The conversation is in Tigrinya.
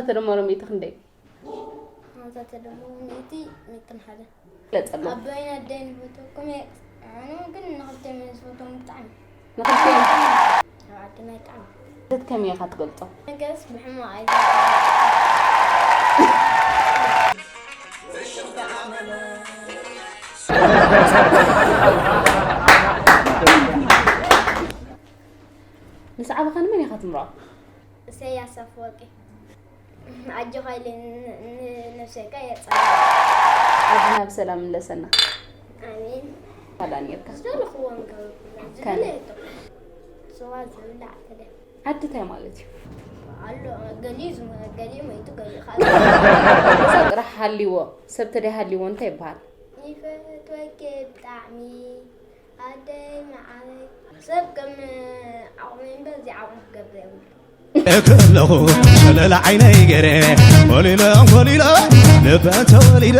ተደመሮ ሚእቲ ክንደይ? ሓምሳ ተደምሮ ሚእቲ፣ ሚእትን ሓደ። ግለጸሎም። ኣቦይን ኣደይን ይፈትወኩም እየ። ኣነ ግን ንኽልቲኦም እየ ዝፈትዎም ብጣዕሚ። ንኽልቲኦም ኣብ ዓድና ይጣዕም። ልደት ከመይ ኢኻ ትገልጾ? ነገርስ ብሕማቕ ኣይ ምስ ዓበኻ ንመን ኢኻ ትምርዖ? ኢሰያስ ኣፈወርቂ። ኣጆኻ ኢለ ን- ን- ነብሰይካ የጻ ዓድና ብሰላም ምለሰና። ኣሜን። ካላ ነርካ። ዝደለኽዎ ንገብር። ከመይ? ዝደለየቶ። ስዋ ዝብላዕ ተደ ዓዲ እንታይ ማለት እዩ? ኣሎ። ገሊኡ ዝመ- ገሊኡ መይቱ፣ ገሊኡ ከዓ እዛ ጥራሕ ሃልይዎ፣ ሰብ ተደይ ሃልይዎ እንታይ ይበሃል? ይፈትወኪ ብጣዕሚ ኣደይ መዓረይ። ሰብ ከም ዓቕሚ እምበር እዚ ዓቕሚ ክገብር የብሉ። ከለኹ ሰለላ ዓይነይ ገይረ ኮሊለ ኮሊለ ልበ ተወሊደ